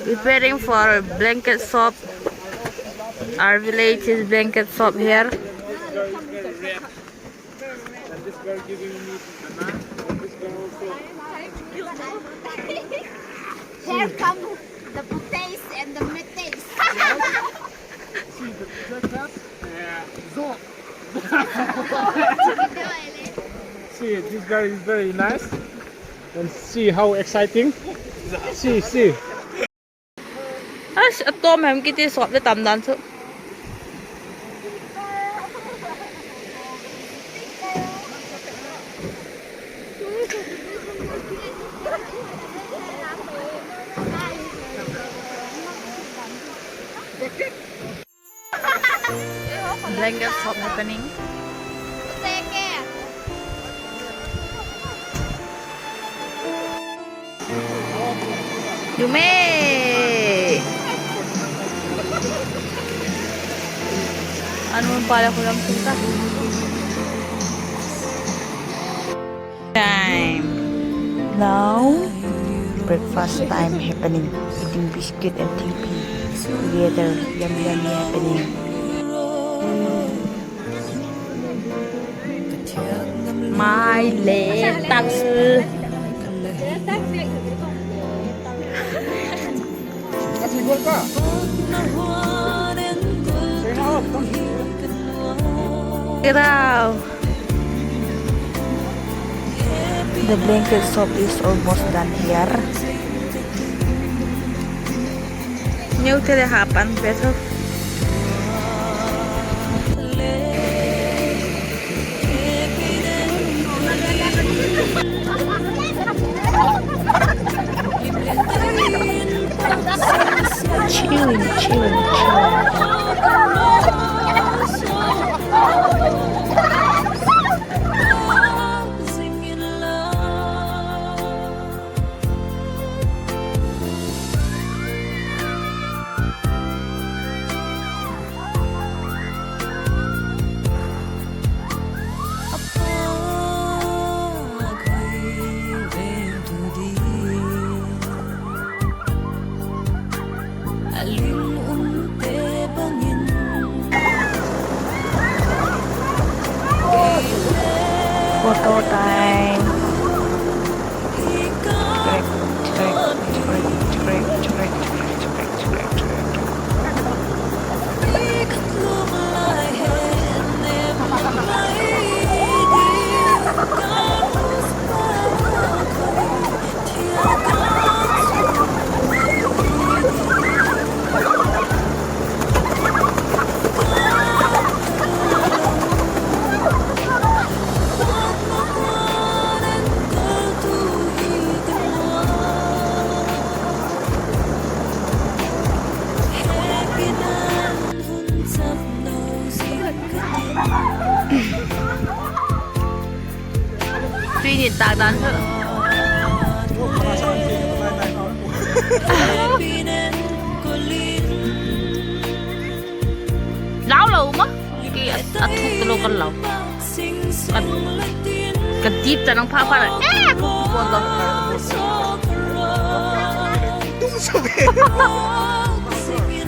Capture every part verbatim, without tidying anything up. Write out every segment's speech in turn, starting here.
Preparing for blanket shop. Our village is blanket shop here. Here come the putes and the metes. See, the jacket. See, this guy is very nice. And see how exciting. See, see. As, a tawm hem kiti sawp le tam dan chu. Blanket shop happening. Yume. Anu pa le khulam sung ta. Time. Now, breakfast time happening. Eating biscuit and tea pea together. Yum, yum, happening. Mai le tak. Wow. The blanket shop is almost done here. Neu te le ha pan pe tho. Chilling, chilling, chilling. Photo time. Tui ni tak dan chu. Lau lo ma, ki a, a thuk talo ka lau. Ka, ka dip ta nang pha pha la. Eh, ko ko to.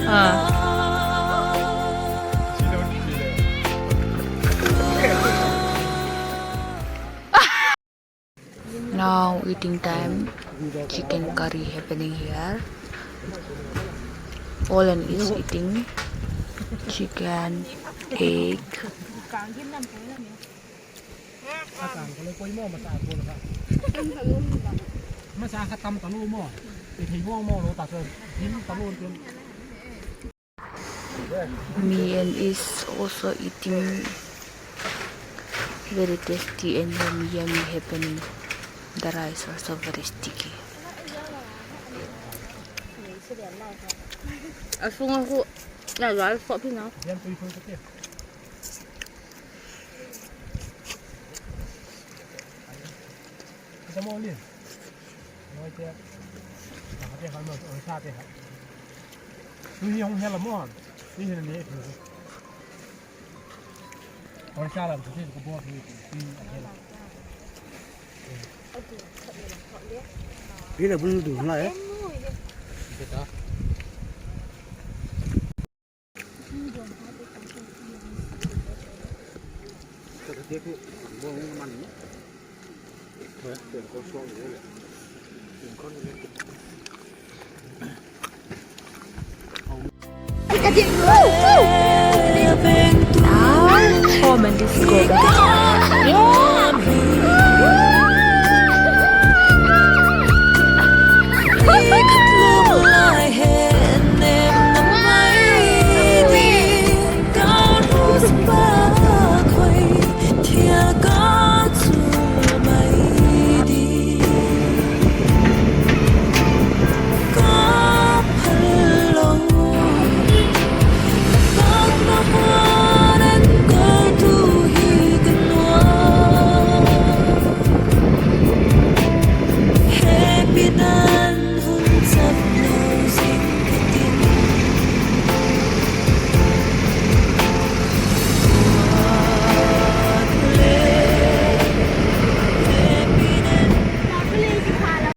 Ah. Now eating time. Chicken curry happening here. All and is eating chicken, egg. Me and is also eating. Very tasty and yummy, yummy happening. The rice also very sticky. A sung a khu, na rice khop hi na. Home and disco.